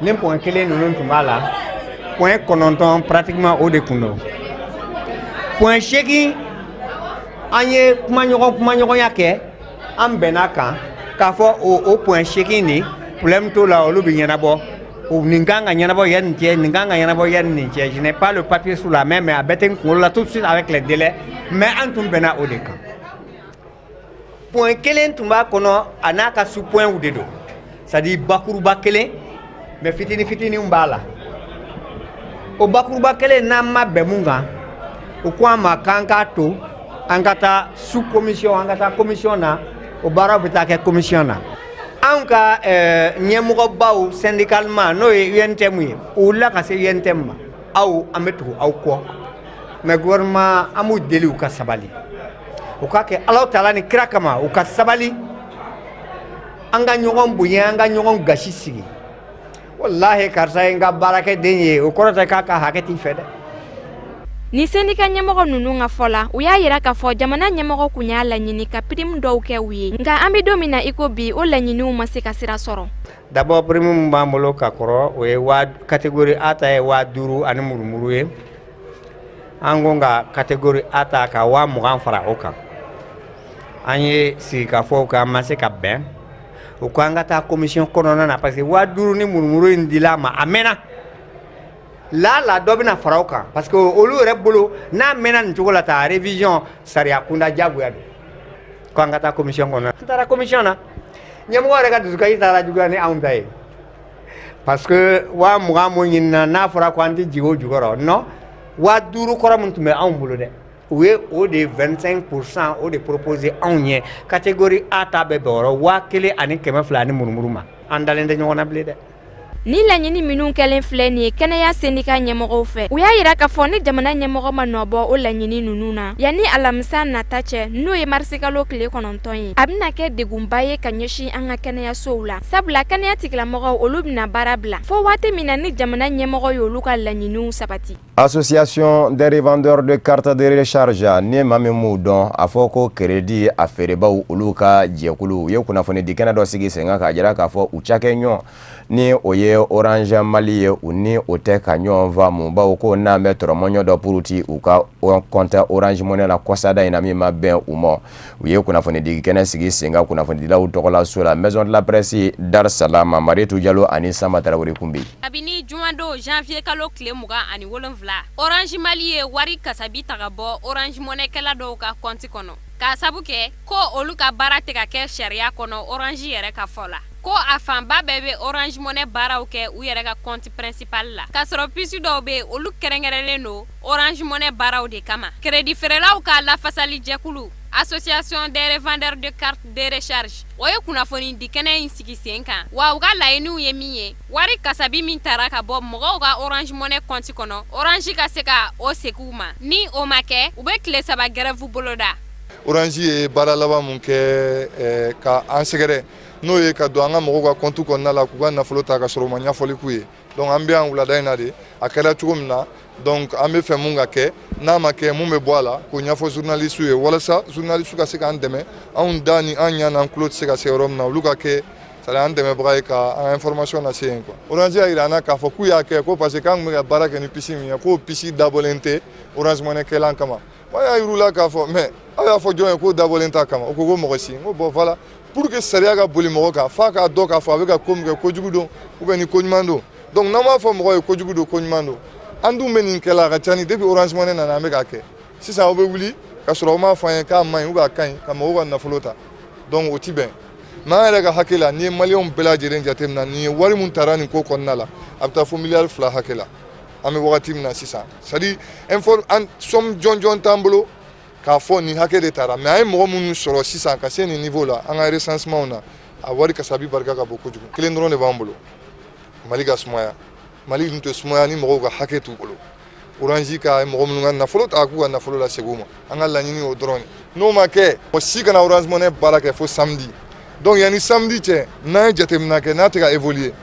ni point kelen ninnu tun b'a la. Point 9 pratiquement, o de kun don. Point 8, an ye kumaɲɔgɔn kumaɲɔgɔnya kɛ, an bɛnna kan k'a fɔ o point 8 nin, problème t'o la, olu bɛ ɲɛnabɔ. O nin kan ka ɲɛnabɔ yanni cɛ, nin kan ka ɲɛnabɔ yanni nin cɛ. Je n'ai pas le papier sous la main, mais a bɛɛ tɛ n kunkolo la tout de suite avec les délais, mais an tun bɛnna o de kan. Point kelen tun b'a kɔnɔ, a n'a ka sous points de don, c'est à dire bakuruba kelen, mais fitini fitininw b'a la. O bakuruba kelen, n'an ma bɛn mun kan, o ko an ma k'an k'a to an ka taa sous commission, an ka taa commission na, o baaraw bɛ taa kɛ commission na. Anw ka ɲɛmɔgɔbaw syndicalement, n'o ye UNTM ye, u wulila ka se UNTM ma. Aw, an bɛ tugu aw kɔ, mais gouvernement, an b'u deli u ka sabali, u ka kɛ Alahu taala ni kira kama, u ka sabali, an ka ɲɔgɔn bonya, an ka ɲɔgɔn gasi sigi. Walahi, karisa ye n ka baarakɛden ye, o kɔrɔ tɛ k'a ka hakɛ t'i fɛ dɛ. Ni sendika ɲɛmɔgɔ ninnu ka fɔ la, u y'a yira k'a fɔ jamana ɲɛmɔgɔ kun y'a laɲini ka prime dɔw kɛ u ye, nka an bɛ don min na i ko bi, o laɲiniw ma se ka sira sɔrɔ. D'abord, prime min b'an bolo ka kɔrɔ, o ye waa catégorie A ta ye 5.000 ani murumuru ye. An ko ka catégorie A ta ka 20.000 fara o kan. An ye sigikafɔw kɛ, an ma se ka bɛn. U ko an ka taa commission kɔnɔna na, parce que 5.000 ni murumuru in dil'a ma, a mɛnna la la, dɔ bɛna fara o kan, parce que olu yɛrɛ bolo, n'a mɛnna nin cogo la ta, révision sariya kunda diyagoya don, ko an ka taa commission kɔnɔ. An taara commission na, ɲɛmɔgɔ yɛrɛ ka dusukasi taara juguya ni anw ta ye, parce que 20.000 mun ɲinina, n'a fɔra ko an tɛ jigin o jukɔrɔ, non, 5.000 kɔrɔ min tun bɛ anw bolo dɛ, u ye o de 25 % o de proposé anw ye. Catégorie A ta bɛ bɛn o yɔrɔ 1.200 ani murumuru ma. An dalen tɛ ɲɔgɔn na bilen dɛ. Ni laɲini minnu kɛlen filɛ nin ye kɛnɛya sendika ɲɛmɔgɔw fɛ, u y'a yira k'a fɔ ni jamana ɲɛmɔgɔ ma nɔbɔ o laɲini ninnu na yanni alamisa nata cɛ, n'o ye marisikalo tile 9 ye, a bɛna kɛ degunba ye ka ɲɛsin an ka kɛnɛyasow la, sabula kɛnɛya tigilamɔgɔw, olu bɛna baara bila fo waati min na ni jamana ɲɛmɔgɔ y'olu ka laɲiniw sabati. Association des revendeurs de cartes de recharge, ni maa min m'u dɔn, a fɔ ko crédit a feerebaw, olu ka jɛkulu, u ye kunnafoni di kɛnɛ dɔ sigi sen kan k'a jira k'a fɔ u cakɛ ɲɔgɔn ni o ye Orange Mali ye, u ni o tɛ ka ɲɔgɔn faamu, bawo ko n'an bɛ tɔrɔmɔɲɔ dɔ puruti u ka compte Orange Money la kɔsada in na, min ma bɛn u ma. U ye kunnafoni di kɛnɛ sigi sen kan kunnafonidilaw tɔgɔlaso la, Maison de la Presse, Dar Salam. Marietou Diallo ani Samba Tarawele kun bɛ yen. Kabini jumadon janvier kalo tile 27, Orange Mali ye wari kasabi ta ka bɔ Orange Money kɛla dɔw ka compte kɔnɔ, k'a sabu kɛ ko olu ka baara tɛ ka kɛ sariya kɔnɔ. Orange yɛrɛ ka fɔ la, ko a fanba bɛɛ bɛ Orange Money baaraw kɛ u yɛrɛ ka compte principal la, k'a sɔrɔ puce dɔw bɛ olu kɛrɛnkɛrɛnlen don Orange Money baaraw de kama. Crédit feerelaw ka lafasali jɛkulu Association des revendeurs de cartes de recharge o ye kunnafoni di kɛnɛ in sigi sen kan, wa u ka laɲiniw ye min ye, wari kasabi min tara ka bɔ mɔgɔw ka Orange Money compte kɔnɔ, Orange ka se ka o segin u ma. Ni o ma kɛ, u bɛ tile 3 grève boloda. Orange ye baara laban mun kɛ ka an sɛgɛrɛ, n'o ye ka don an ka mɔgɔw ka compte kɔnɔna la k'u ka nafolo ta ka sɔrɔ u ma ɲɛfɔli k'u ye. Donc an bɛ yan wulada in na de, a kɛra cogo min na, donc an bɛ fɛ mun ka kɛ, n'a ma kɛ, mun bɛ bɔ a la, k'o ɲɛfɔ journaliste ye, walasa journaliste ka se k'an dɛmɛ. Anw da ni an ɲɛ n'an tulo tɛ se ka se yɔrɔ min na, olu ka kɛ c'est à dire an dɛmɛbaga ye ka an information lase yen quoi. Orange y'a jira an na k'a fɔ k'u y'a kɛ ko parce que k'an tun bɛ ka baara kɛ ni puce min ye, k'o puce dabɔlen tɛ Orange Money kɛlan kama. Bon, an y'a yir'u la k'a fɔ mais aw y'a fɔ jɔn ye k'o dabɔlen t'a kama? O ko ko mɔgɔ si. N ko bon, voilà, pour que sariya ka boli mɔgɔ kan, f'a k'a dɔn k'a fɔ a bɛ ka ko min kɛ, kojugu don ou bien ni ko ɲuman don. Donc n'an m'a fɔ mɔgɔ ye kojugu don, ko ɲuman don, an dun bɛ nin kɛla a ka ca ni depuis Orange Money nana an bɛ k'a kɛ. Sisan aw bɛ wuli ka sɔrɔ aw m'a fɔ an ye k'a man ɲi ou bien a ka ɲi, ka mɔgɔw ka nafolo ta. Donc o ti bɛn. Mais an yɛrɛ ka hakɛ la, n'i ye maliyɛnw bɛɛ lajɛlen jateminɛ, nin ye wari mun tara nin ko kɔnɔna la, a bɛ taa fo miliyari 2 hakɛ la an bɛ wagati min na sisan. C'est à dire an somme jɔnjɔn t'an bolo k'a fɔ nin hakɛ de taara, mais an ye mɔgɔ minnu sɔrɔ sisan ka se nin niveau la, an ka recensement na, a wari kasabi barika ka bon kojugu. Kelen dɔrɔn de b'an bolo: Mali ka sumaya. Mali dun tɛ sumaya ni mɔgɔw ka hakɛ t'u bolo. Orange ka mɔgɔ minnu ka nafolo ta, k'u ka nafolo lasegin u ma, an ka laɲini o dɔrɔn de. N'o ma kɛ, mɔgɔ si kana Orange Money baara kɛ fo samedi. Donc yanni samedi cɛ, n'an ye jateminɛ kɛ n'a tɛ ka évoluer,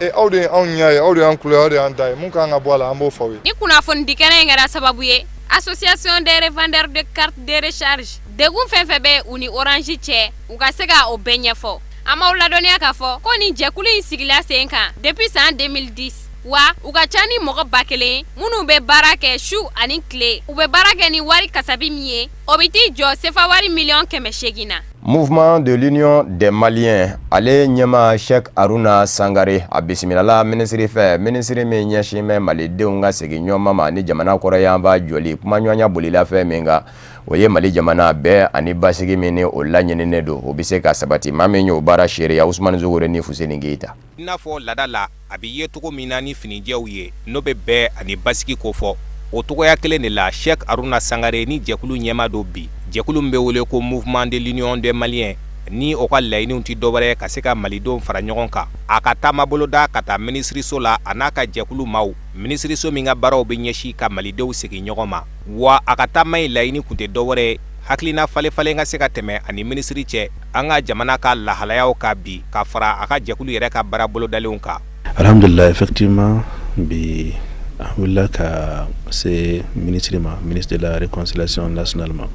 e aw de ye anw ɲɛ ye, aw de y'an tulo ye, aw de y'an da ye, mun kan ka bɔ a la, an b'o fɔ aw ye. Ni kunnafoni di kɛnɛ in kɛra sababu ye, Association des revendeurs de cartes de recharge, degun fɛn fɛn bɛ u ni Orange cɛ, u ka se ka o bɛɛ ɲɛfɔ. An b'aw ladɔnniya k'a fɔ ko nin jɛkulu in sigila sen kan depuis san 2010, wa u ka ca ni mɔgɔ 1000 minnu bɛ baara kɛ su ani tile. U bɛ baara kɛ ni wari kasabi min ye, o bɛ t'i jɔ sefa wari miliyɔn 800 na. Mouvement de l'Union des Maliens, ale ɲɛma Cheikh Haruna Sangare, a bisimilala minisiri fɛ, minisiri min ɲɛsin bɛ malidenw ka segin ɲɔgɔn ma ni jamana kɔrɔyanba jɔli. Kumaɲɔgɔnya bolila fɛn min kan, o ye Mali jamana bɛɛ ani basigi min ni o laɲininen don, o bɛ se ka sabati. Maa min y'o baara seereya, Usumani Sogore ni Fuseni Keyita. I n'a fɔ laada la, a bɛ ye cogo min na ni finijɛw ye, n'o bɛ bɛn ani basigi kofɔ, o togoya kelen de la, Cheikh Haruna Sangare ni jɛkulu ɲɛma don bi, jɛkulu min bɛ wele ko Mouvement de l'Union des Maliens, ni o ka laɲiniw tɛ dɔwɛrɛ ka se ka malidenw fara ɲɔgɔn kan. A ka taama boloda ka taa minisiriso la, a n'a ka jɛkulu maaw, minisiriso min ka baaraw bɛ ɲɛsin ka malidenw segin ɲɔgɔn ma. Wa a ka taama in laɲini tun tɛ dɔwɛrɛ, hakilina falen-falen ka se ka tɛmɛ ani minisiri cɛ an ka jamana ka lahalayaw ka bi, ka fara a ka jɛkulu yɛrɛ ka baara bolodalenw kan. Alhamdulillah, effectivement, bi an wulila ka se ministre ma, ministre de la Réconciliation nationale ma.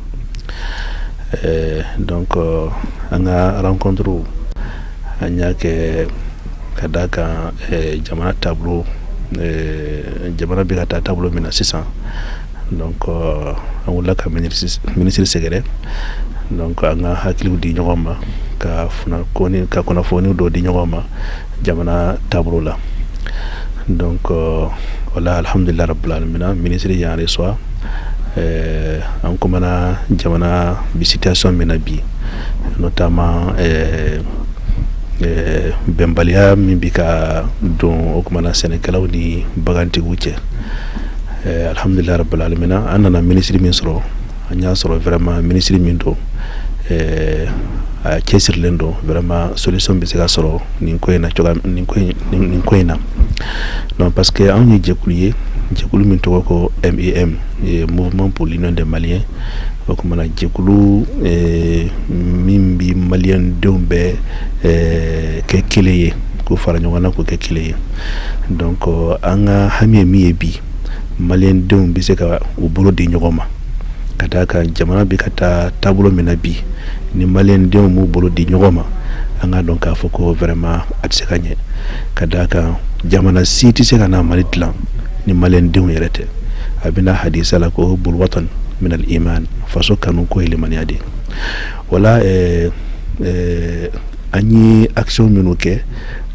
Donc an ka rencontre, an y'a kɛ ka da kan jamana taabolo, jamana bɛ ka taa taabolo min na sisan. Donc an wulila ka ministre sɛgɛrɛ, donc an ka hakiliw di ɲɔgɔn ma, ka kunnafoni dɔ di ɲɔgɔn ma jamana taabolo la. Donc wala, alhamdulillah rabbil alamin, ministre y'an reçoit. An kumana jamana bi situation min na bi, notamment bɛnbaliya min bi ka don o kumana sɛnɛkɛlaw ni bagantigiw cɛ. Alhamdulillah rabbil alamin, an nana ministre min sɔrɔ, an y'a sɔrɔ vraiment ministre min don, a cɛsirilen don. Vraiment, solution bɛ se ka sɔrɔ nin ko in na cogoya nin ko in na. Donc parce que anw ye jɛkulu ye, jɛkulu min tɔgɔ ko MEM, Mouvement pour l'Union des Maliens. O kumana jɛkulu min bi maliyɛn denw bɛɛ kɛ kelen ye, k'u fara ɲɔgɔn na k'u kɛ kelen ye. Donc an ka hami ye min ye bi, maliyɛn denw bɛ se ka u bolo di ɲɔgɔn ma, ka d'a kan jamana bɛ ka taa taabolo min na bi, ni maliyɛn denw m'u bolo di ɲɔgɔn ma, an k'a dɔn k'a fɔ ko vraiment a tɛ se ka ɲɛ, ka d'a kan jamana si tɛ se ka na Mali dilan ni maliyɛn denw yɛrɛ tɛ. A bɛna hadisa la ko hubbul watan minal iman, faso kanu ko ye limaniya de ye. Wala an ye action minnu kɛ,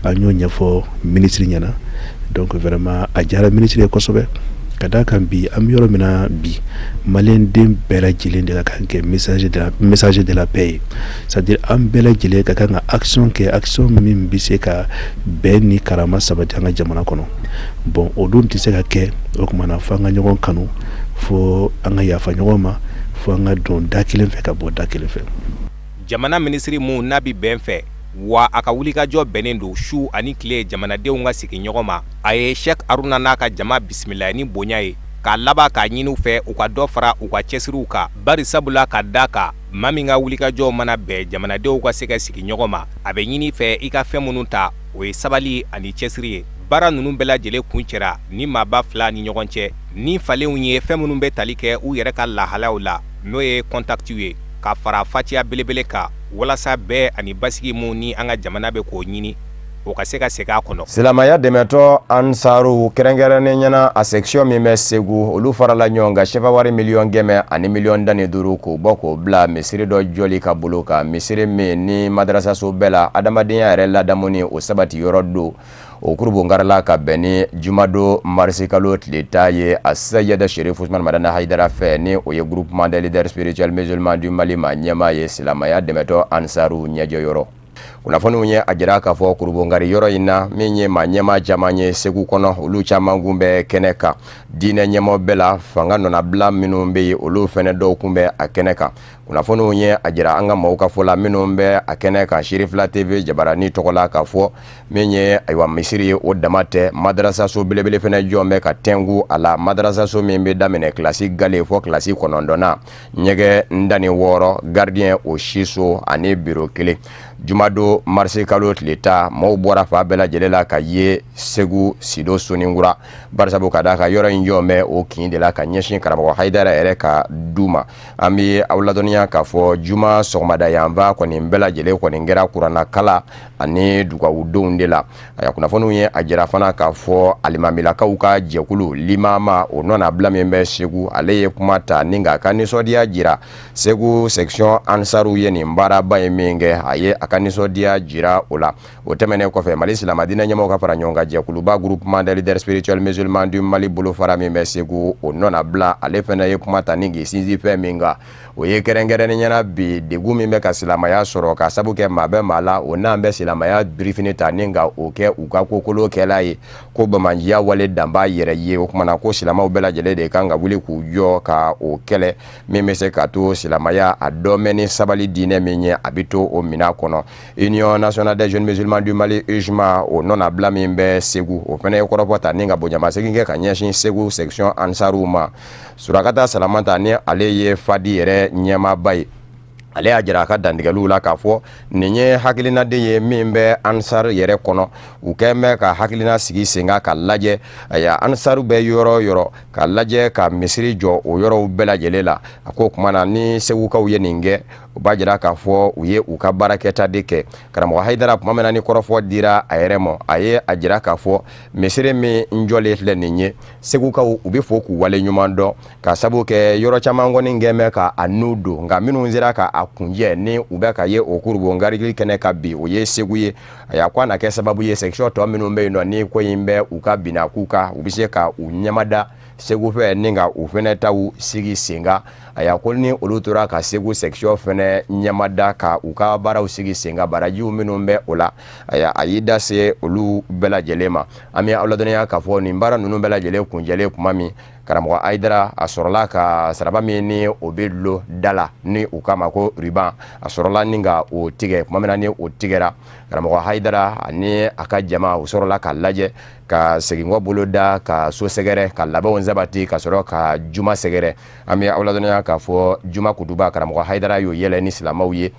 an y'o ɲɛfɔ minisiri ɲɛna. Donc vraiment a diyara minisiri ye kosɛbɛ, ka d'a kan bi an bɛ yɔrɔ min na bi, maliyɛn den bɛɛ lajɛlen de ka kan kɛ messager de la paix ye. C'est à dire an bɛɛ lajɛlen ka kan ka action kɛ, action min bɛ se ka bɛn ni karama sabati an ka jamana kɔnɔ. Bon, o dun tɛ se ka kɛ o tuma na fo an ka ɲɔgɔn kanu, fo an ka yafa ɲɔgɔn ma, fo an ka Fo an ka don da kelen fɛ ka bɔ da kelen fɛ. Jamana minisiri mun n'a bɛ bɛn fɛ, wa a ka wulikajɔ bɛnnen don su ani tile jamanadenw ka sigi ɲɔgɔn ma, a ye Sɛki Haruna n'a ka jama bisimila ni bonya ye, k'a laban k'a ɲini u fɛ u ka dɔ fara u ka cɛsiriw kan, bari sabula ka da kan maa min ka wulikajɔ mana bɛn jamanadenw ka se ka sigi ɲɔgɔn ma, a bɛ ɲini i fɛ i ka fɛn minnu ta, o ye sabali ani cɛsiri ye. Baara ninnu bɛɛ lajɛlen kuncɛra ni maaba fila ni ɲɔgɔn cɛ ni falenw ye fɛn minnu bɛ tali kɛ u yɛrɛ ka lahalaw la, n'o ye kɔntakitiw ye, ka fara fatiya belebele kan walasa bɛn ani basigi mun ni an ka jamana bɛ k'o ɲini, o ka se ka segin a kɔnɔ. Silamɛya dɛmɛtɔn Ansaru kɛrɛnkɛrɛnnen ɲɛna a section min bɛ Segu, olu farala ɲɔgɔn kan sefa wari 100,000,015 miliyɔn k'o bɔ k'o bila misiri dɔ jɔli ka bolo kan, misiri min ni madarasaso bɛɛ la adamadenya yɛrɛ ladamuni o sabati yɔrɔ don. O kurubonkarila ka bɛn ni jumadon marisikalo tile 10 ye a Seyid Sherif Usman Madani Hayidara fɛ, ni o ye groupement des leaders spirituels musulmans du Mali maa ɲɛmaa ye, silamɛya dɛmɛtɔn Ansaru ɲɛjɔyɔrɔ. Kunnafoniw ye a jira k'a fɔ kurubonkari yɔrɔ in na, min ye maa ɲɛmaa caman ye Segu kɔnɔ, olu caman kun bɛ kɛnɛ kan. Diinɛ ɲɛmɔgɔ bɛɛ la, fanga nɔnabila minnu bɛ yen, olu fɛnɛ dɔw kun bɛ a kɛnɛ kan. Kunnafoniw ye a jira an ka maaw ka fɔ la, minnu bɛ a kɛnɛ kan Sirifila TV jabarani tɔgɔ la, k'a fɔ min ye ayiwa misiri ye, o dama tɛ, madarasaso belebele fɛnɛ jɔn bɛ ka tɛnku a la, madarasaso min bɛ daminɛ kilasi gale fɔ kilasi 9na, ɲɛgɛn 16, gardien o siso ani biro kelen. Jumadon marisikalo tile 10, maaw bɔra fan bɛɛ lajɛlen la ka ye Segu Sido Soninkura, barisabu ka d'a kan yɔrɔ in jɔn bɛ o kin de la ka ɲɛsin karamɔgɔ Hayidara yɛrɛ ka du ma. An bɛ aw ladɔnniya k'a fɔ juma sɔgɔmada yanfan kɔni bɛɛ lajɛlen kɔni kɛra kuranɛkalan ani dugawudonw de la. A kunnafoniw ye a jira fana k'a fɔ alimamilakaw ka jɛkulu limama o nɔnabila min bɛ Segu, ale ye kuma ta ni k'a ka nisɔndiya jira Segu section Ansaru ye nin baaraba ye min kɛ, a ye a ka nisɔndiya jira o la. O tɛmɛnen kɔfɛ, Mali silamɛdiinɛ ɲɛmɔgɔw ka fara ɲɔgɔn kan jɛkuluba groupement des leaders spirituels musulmans du Mali bolofara min bɛ Segu, o nɔnabila, ale fana ye kuma ta ni k'i sinsin fɛn min kan, o ye kɛrɛnkɛrɛnnenya la bi degun min bɛ ka silamɛya sɔrɔ ka sabu kɛ maa bɛ maa la, o n'an bɛ silamɛya birifini ta ni ka o kɛ u ka kokolo kɛla ye, ko banbaanciya wale danba yɛrɛ ye. O kumana ko silamɛw bɛɛ lajɛlen de kan ka wuli k'u jɔ ka o kɛlɛ min bɛ se ka to silamɛya a dɔnbɛ ni sabali diinɛ min ye, a bɛ to o minɛn kɔnɔ. Union nationale des jeunes musulmans du Mali UJMA o nɔnabila min bɛ Segu, o fana ye kɔrɔfɔ ta ni ka bonyamasegin kɛ ka ɲɛsin Segu section Ansaru ma. Surakata Salamata, ni ale ye Fadi yɛrɛ ɲɛmaaba ye, ale y'a jira a ka dantigɛliw la k'a fɔ nin ye hakilinaden ye min bɛ Ansar yɛrɛ kɔnɔ. U kɛn bɛ ka hakilina sigi sen kan ka lajɛ aya Ansaru bɛ yɔrɔ o yɔrɔ, ka lajɛ ka misiri jɔ o yɔrɔw bɛɛ lajɛlen la. A ko o tuma na ni Segukaw ye nin kɛ, o b'a jira k'a fɔ u ye u ka baarakɛta de kɛ. Karamɔgɔ Hayidara, tuma min na ni kɔrɔfɔ dira a yɛrɛ ma, a ye a jira k'a fɔ misiri min jɔlen filɛ nin ye, Segukaw u bɛ fo k'u wale ɲuman dɔn, ka sabu kɛ yɔrɔ caman kɔni kɛn bɛ ka a nu don, nka minnu sera ka a kunjɛ ni u bɛ ka ye o kurubonkarili kɛnɛ kan bi, o ye Segu ye. A y'a ko a na kɛ sababu ye section tɔ minnu bɛ yen nɔ, ni ko in bɛ u ka binakun kan, u bɛ se ka u ɲɛmada Segu fɛ ni ka u fɛnɛ taw sigi sen kan. A y'a ko ni olu tora ka Segu section fɛnɛ ɲɛmada ka u ka baaraw sigi sen kan, barajiw minnu bɛ o la, a y'i da se olu bɛɛ lajɛlen ma. An bɛ aw ladɔnniya k'a fɔ nin baara ninnu bɛɛ lajɛlen kuncɛlen tuma min, karamɔgɔ Hayidara a sɔrɔla ka saraba min ni o bɛ dulon da la ni u k'a ma ko ruban, a sɔrɔla ni ka o tigɛ. Tuma min na ni o tigɛra, karamɔgɔ Hayidara ani a ka jama u sɔrɔla ka lajɛ ka seginkɔ bolo da ka so sɛgɛrɛ, ka labɛnw sabati, ka sɔrɔ ka juma sɛgɛrɛ. An bɛ aw ladɔnniya k'a fɔ juma kutuba, karamɔgɔ Hayidara y'o yɛlɛ ni silamɛw ye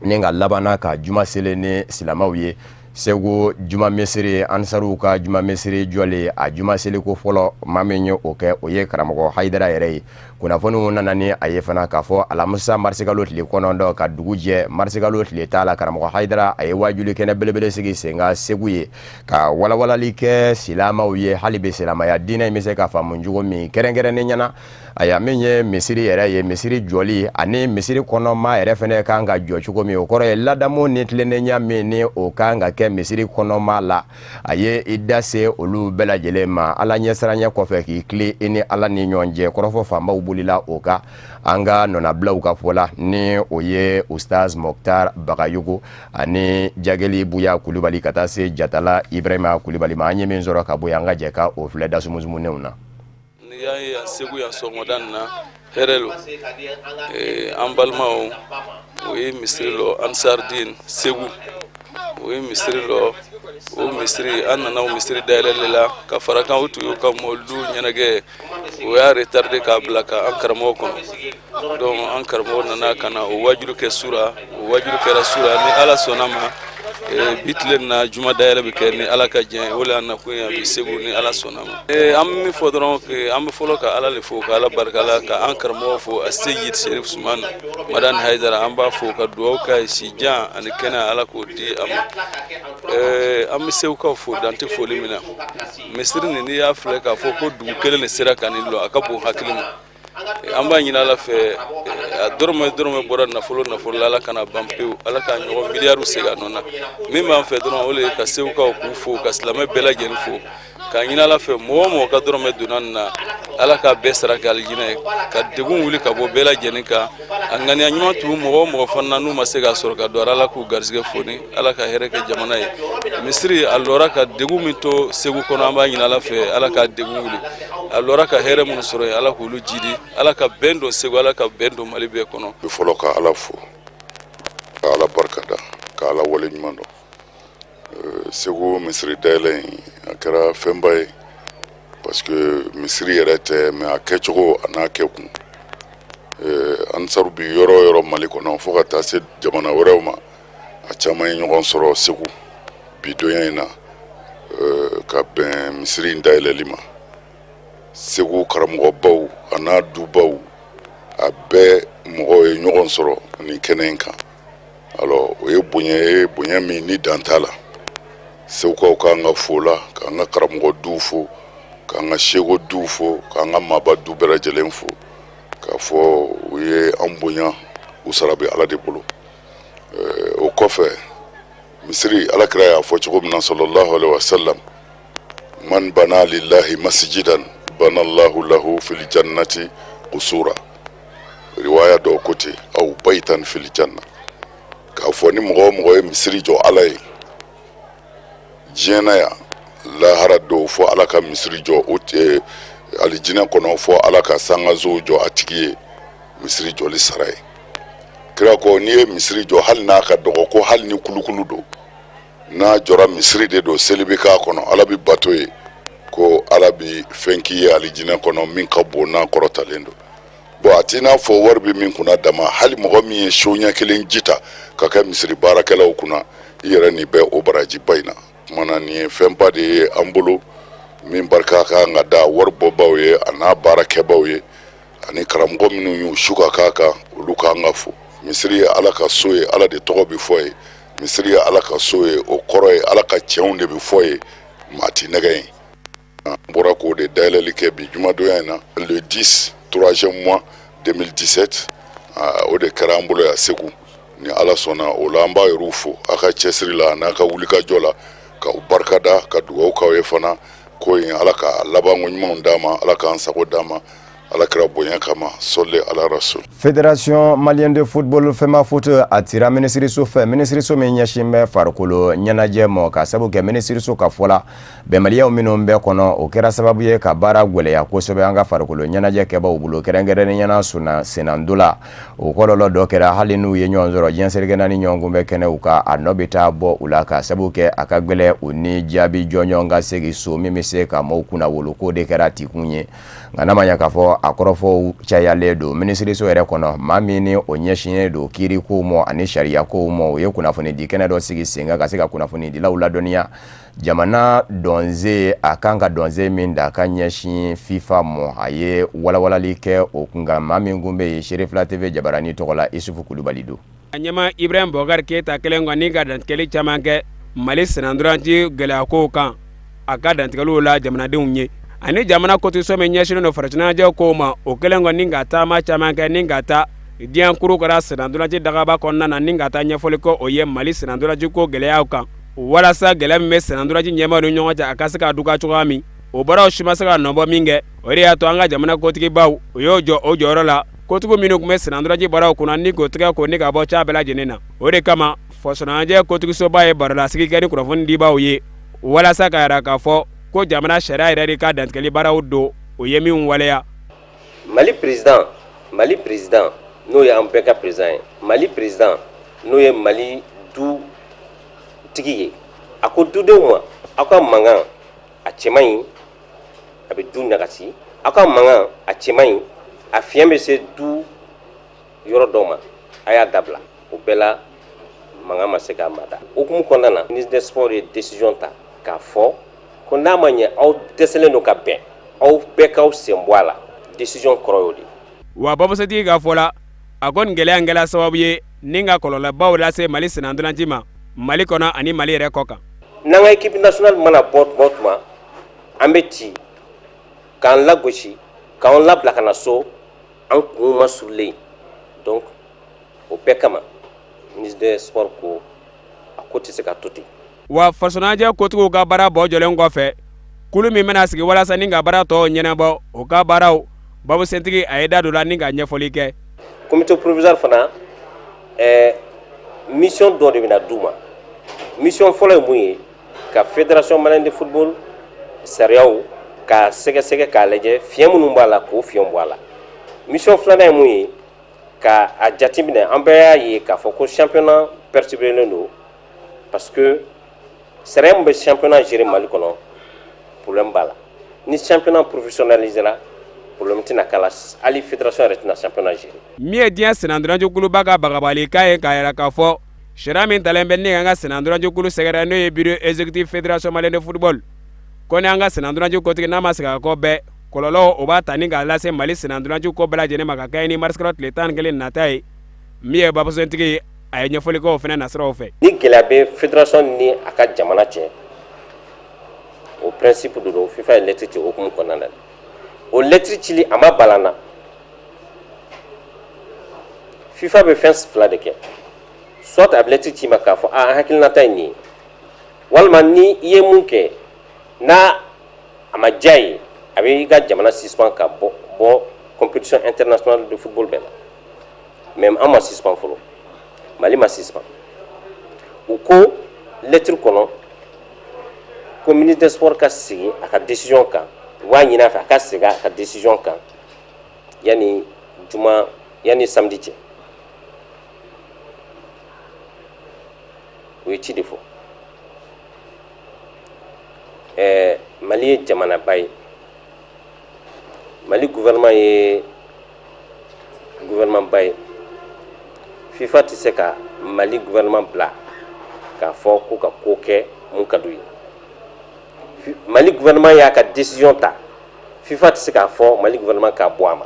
ni ka labanna ka juma seli ni silamɛw ye. Segu juma misiri, Ansaruw ka juma misiri jɔlen, a juma seliko fɔlɔ, maa min ye o kɛ, o ye karamɔgɔ Hayidara yɛrɛ ye. Kunnafoniw nana ni a ye fana k'a fɔ alamisa marisikalo tile 9 ka dugu jɛ marisikalo tile 10 la, karamɔgɔ Hayidara a ye wajuli kɛnɛ belebele sigi sen kan Segu ye ka walawalali kɛ silamɛw ye hali bi silamɛya diinɛ in bɛ se ka faamu cogo min, kɛrɛnkɛrɛnnen ɲɛna aya min ye misiri yɛrɛ ye, misiri jɔli ani misiri kɔnɔma yɛrɛ fɛnɛ kan ka jɔ cogo min. O kɔrɔ ye ladamu ni tilennenya min ni o kan ka kɛ misiri kɔnɔma la, a ye i da se olu bɛɛ lajɛlen ma. Ala ɲɛsiranɲɛ kɔfɛ, k'i tilen i ni Ala ni ɲɔgɔn cɛ, kɔrɔfɔ fanbaw bolila o kan. An ka nɔnabilaw ka fɔ la, ni o ye Ustaz Mokhtar Bagayogo ani Jageli Buya Kulubali ka taa se Jatala Ibrahima Kulubali ma, an ye min sɔrɔ ka bɔ yen, an ka jɛ ka o filɛ dasumusumunenw na. N'i y'a ye yan Segu yan sɔgɔmada nin na, Hɛrɛ lo an balimaw o ye misiri lɔ Ansardine Segu o ye misiri lɔ o misiri an nana o misiri dayɛlɛli la ka fara kan o tun y'u ka mɔlidu ɲɛnajɛ o y'a retardé k'a bila ka an karamɔgɔ kɔnɔ donc an karamɔgɔ nana ka na o wajulu kɛ su ra o wajulu kɛra su ra ni ala sɔnna ma bi tile na juma dayɛlɛ bɛ kɛ ni ala ka diɲɛ o le y'an nakun ye bi segu ni ala sɔnna ma an bɛ min fɔ dɔrɔn an bɛ fɔlɔ ka ala le fo ka ala barika la ka an karamɔgɔ fo a seyid serif suman madani hayidara an b'a fo ka dugawu k'a ye si jan ani kɛnɛya ala k'o di a ma an bɛ segukaw fo dan tɛ foli min na misiri nin n'i y'a filɛ k'a fɔ ko dugu kelen de sera ka nin lɔ a ka bon hakili ma an b'a ɲini ala fɛ a dɔrɔmɛ dɔrɔmɛ bɔra nafolo nafolo la ala kana ban pewu ala k'a ɲɔgɔn miliyariw segin a nɔ na min b'an fɛ dɔrɔn o de ye ka segukaw k'u fo ka silamɛ bɛɛ lajɛlen fo k'a ɲini ala fɛ mɔgɔ o mɔgɔ ka dɔrɔmɛ donna nin na ala k'a bɛɛ sara kɛ alijinɛ ye ka degun wuli ka bɔ bɛɛ lajɛlen kan a ŋaniya ɲuman tun mɔgɔ o mɔgɔ fana na n'u ma se k'a sɔrɔ ka don ala k'u garisɛgɛ foni ala ka hɛrɛ kɛ jamana ye misiri a lɔra ka degun min to segu kɔnɔ an b'a ɲini ala fɛ ala k'a degun wuli a lɔra ka hɛrɛ minnu sɔrɔ yen ala k'olu jidi ala ka bɛn don segu ala ka bɛn don mali bɛɛ kɔnɔ bɛ fɔlɔ ka ala fo ka ala barika da ka ala wale ɲuman dɔn segu misiri dayɛlɛ in a kɛra fɛnba ye parce que misiri yɛrɛ tɛ mais a kɛcogo a n'a kɛkun ansaru bi yɔrɔ o yɔrɔ mali kɔnɔ fo ka taa se jamana wɛrɛw ma a caman ye ɲɔgɔn sɔrɔ segu bi donya in na ka bɛn misiri in dayɛlɛli ma segu karamɔgɔbaw a n'a dubaw a bɛɛ mɔgɔw ye ɲɔgɔn sɔrɔ nin kɛnɛ in kan alors o ye bonya ye bonya min ni dan t'a la segukaw k'an ka fo la k'an ka karamɔgɔ duw fo k'an ka seko duw fo k'an ka maaba du bɛɛ lajɛlen fo k'a fɔ u ye an bonya u sara bɛ ala de bolo o kɔfɛ misiri ala kira y'a fɔ cogo min na sallallahu alaihi wasallam man bana lillahi masjidan bana allahu lahu fil jannati qusura riwaya dɔw ko ten aw baitan fil janna k'a fɔ ni mɔgɔ o mɔgɔ ye misiri jɔ ala ye diɲɛ na yan lahara don fo ala ka misiri jɔ o alijinɛ kɔnɔ fo ala ka sangasow jɔ a tigi ye misiri jɔli sara ye kira ko n'i ye misiri jɔ hali n'a ka dɔgɔ ko hali ni kulukulu don n'a jɔra misiri de don seli bɛ k'a kɔnɔ ala bɛ bato ye ko ala bɛ fɛn k'i ye alijinɛ kɔnɔ min ka bon n'a kɔrɔtalen don bon a t'i n'a fɔ wari bɛ min kunna dama hali mɔgɔ min ye seau ɲɛ kelen ji ta ka kɛ misiri baarakɛlaw kunna i yɛrɛ nin bɛ o barajiba in na tuma na nin ye fɛnba de ye an bolo min barika ka kan ka da wari bɔbaw ye a n'a baarakɛbaw ye ani karamɔgɔ minnu y'u su ka k'a kan olu k'an ka fo misiri ye ala ka so ye ala de tɔgɔ bɛ fɔ ye misiri ye ala ka so ye o kɔrɔ ye ala ka cɛnw de bɛ fɔ ye maa ti nɛgɛ ye an bɔra k'o de dayɛlɛli kɛ bi jumadonya in na le 10 troisième mois 2017 o de kɛra an bolo yan segu ni ala sɔnna o la an b'a yɛrɛw fo a ka cɛsiri la n'a ka wulikajɔ la k'aw barikada ka dugawu k'aw ye fana ko in ala ka labanko ɲumanw d'a ma ala k'an sago d'a ma ala kira bonya kama sɔli ala rasul Fédération malienne de football FEMAFOOT a cira minisiriso fɛ minisiriso min ɲɛsin bɛ farikolo ɲɛnajɛ ma ka sabu kɛ minisiriso ka fɔ la bɛnbaliyaw minnu bɛ kɔnɔ o kɛra sababu ye ka baara gwɛlɛya kosɛbɛ an ka farikolo ɲɛnajɛ kɛbaw bolo kɛrɛnkɛrɛnnenya na sennantola o kɔlɔlɔ dɔ kɛra hali n'u ye ɲɔgɔn sɔrɔ diɲɛ seleke naani ɲɔgɔnkunbɛn kɛnɛw kan a nɔ bɛ taa bɔ u la ka sabu kɛ a ka gwɛlɛ u ni jaabi jɔnjɔn ka segin so min bɛ se ka maaw kunnawolo k'o de kɛra tikun ye nka n'a ma ɲɛ k'a fɔ a kɔrɔfɔw cayalen don minisiriso yɛrɛ kɔnɔ maa min ni o ɲɛsinnen don kiirikow ma ani sariyakow ma o ye kunnafonidi kɛnɛ dɔ sigi sen kan ka se ka kunnafonidilaw ladɔnniya jamana dɔnze a kan ka dɔnze min da ka ɲɛsin FIFA ma a ye walawalali kɛ o kunkan maa min kun bɛ yen Serifila TV jabarani tɔgɔ la Isufu Kulubali don. A ɲɛmaa Ibrahim Boubacar Keita kɛlen kɔni ka dantigɛli caman kɛ Mali sennantolaci gɛlɛyakow kan a ka dantigɛliw la jamanadenw ye ani jamana kotigiso min ɲɛsinnen don farikoloɲɛnajɛ kow ma o kɛlen kɔni ka taama caman kɛ ni ka taa diɲɛ kurukara sennantolaci dagaba kɔnɔna na ni ka taa ɲɛfɔli kɛ o ye Mali sennantolaci ko gɛlɛyaw kan walasa gɛlɛya min bɛ sennantolaci ɲɛmaaw ni ɲɔgɔn cɛ a ka se ka duga cogoya min o baaraw si ma se ka nɔbɔ min kɛ o de y'a to an ka jamana kotigibaw u y'o jɔ o jɔyɔrɔ la kotigiw minnu tun bɛ sennantolaci baaraw kunna ni k'o tigɛ ko ni ka bɔ ca bɛɛ lajɛlen na o de kama fasoɲɛnajɛ kotigisoba ye barolasigi kɛ ni kunnafoni dibaw ye walasa k'a jira k'a fɔ ko jamana sariya yɛrɛ de ka dantigɛli baaraw don o ye min waleya Mali président Mali président, n'o ye an bɛɛ ka président ye, Mali président, n'o ye Mali du tigi ye, a ko dudenw ma, aw ka mankan, a cɛ man ɲi, a bɛ du nagasi. Aw ka mankan, a cɛ man ɲi, a fiɲɛ bɛ se du yɔrɔ dɔw ma, a y'a dabila. O bɛɛ la, mankan ma se k'a mada. Hukumu kɔnɔna na, ministre des sports ye décision ta k'a fɔ ko n'a ma ɲɛ aw dɛsɛlen don ka bɛn, aw bɛɛ k'aw sen bɔ a la. Décision kɔrɔ y'o de. Wa babusentigi ka fɔ la, a ko nin gɛlɛya in kɛla sababu ye ni ka kɔlɔlɔbaw lase Mali sennantolaci ma Mali kɔnɔ ani Mali yɛrɛ kɔ kan. N'an ka équipe nationale mana bɔ tuma o tuma, an bɛ ci k'an lagosi, k'an labila ka na so, an kun ma surulen. Donc o bɛɛ kama, ministre des sports ko a ko tɛ se ka to ten. Wa fasoɲɛnajɛ kotigiw ka baara bɔ jɔlen kɔfɛ, kulu min bɛna sigi walasa ni ka baara tɔw ɲɛnabɔ, o ka baaraw, babusentigi a ye da don la ni ka ɲɛfɔli kɛ. Comité provisoire fana, mission dɔ de bɛna d'u ma. Mission fɔlɔ ye mun ye? Ka Fédération malienne de football sariyaw k'a sɛgɛsɛgɛ, k'a lajɛ fiɲɛ minnu b'a la, k'o fiɲɛ bɔ a la. Mission filanan ye mun ye? Ka a jateminɛ, an bɛɛ y'a ye k'a fɔ ko championnat perturbélen don, parce que sariya min bɛ championnat gérer Mali kɔnɔ, problème b'a la. Ni championnat professionnalisera, problème tɛna k'a la, hali fédération yɛrɛ tɛna championnat gérer. Min ye diɲɛ sennantolacikuluba ka bagabalikan ye, k'a yira k'a fɔ sariya min talen bɛ ni k'an ka sennantolacikulu sɛgɛrɛ, n'o ye bureau exécutif Fédération malienne de football, ko ni an ka sennantolaci kotigi n'a ma segin a kɔ bɛɛ, kɔlɔlɔ o b'a ta ni k'a lase Mali sennantolaci ko bɛɛ lajɛlen ma, ka kɛɲɛ ni marisikalo tile 11 nata ye. Min ye babusentigi ye, a ye ɲɛfɔli kɛ o fana nasiraw fɛ. Ni gɛlɛya bɛ fédération ni a ka jamana cɛ, o principe de don. FIFA ye lettre ci o hukumu kɔnɔna na. O lettre cili, a ma bala na. FIFA bɛ fɛn fila de kɛ: soit a bɛ lettre ci ma k'a fɔ a an hakilinata ye nin ye, walima ni i ye mun kɛ n'a a ma diya ye, a bɛ i ka jamana suspend ka bɔ compétition internationale de football bɛɛ la. Mais an ma suspend fɔlɔ, Mali ma suspend. U ko lettre kɔnɔ ko ministre des sports ka segin a ka décision kan. U b'a ɲini a fɛ a ka segin a ka décision kan yanni juma, yanni samedi cɛ. U ye ci de fɔ. Mali ye jamanaba ye, Mali gouvernement ye gouvernement ba ye. FIFA tɛ se ka Mali gouvernement bila k'a fɔ ko ka ko kɛ mun ka d'u ye. Mali gouvernement y'a ka décision ta, FIFA tɛ se k'a fɔ Mali gouvernement k'a bɔ a ma,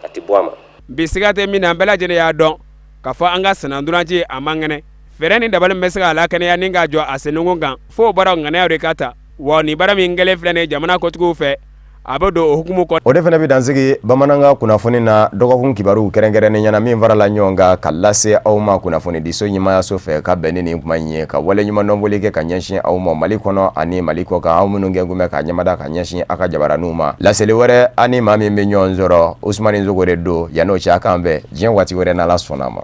a tɛ bɔ a ma. Bi, siga tɛ min na, an bɛɛ lajɛlen y'a dɔn k'a fɔ an ka sennantolaci a man kɛnɛ. Fɛɛrɛ ni dabali min bɛ se k'a lakɛnɛya ni k'a jɔ a sennunkun kan, f'o baaraw ŋanayaw de ka ta. Wa nin baara min kɛlen filɛ nin ye jamana kotigiw fɛ, a bɛ don o hukumu kɔnɔ. O de fana bɛ dansigi bamanankan kunnafoni na dɔgɔkun kibaru kɛrɛnkɛrɛnnenya na, min farala ɲɔgɔn kan ka lase aw ma kunnafonidiso ɲɛmaayaso fɛ, ka bɛn ni nin kuma in ye, ka waleɲumandɔnfoli kɛ ka ɲɛsin aw ma Mali kɔnɔ ani Mali kɔ kan, aw minnu kɛ kun bɛ ka ɲɛmada ka ɲɛsin aw ka jabaraninw ma. Laseli wɛrɛ, an ni maa min bɛ ɲɔgɔn sɔrɔ, Usumani Zogo de don. Yann'o cɛ, a k'an bɛn diɲɛ waati wɛrɛ, n'Ala sɔnna a ma.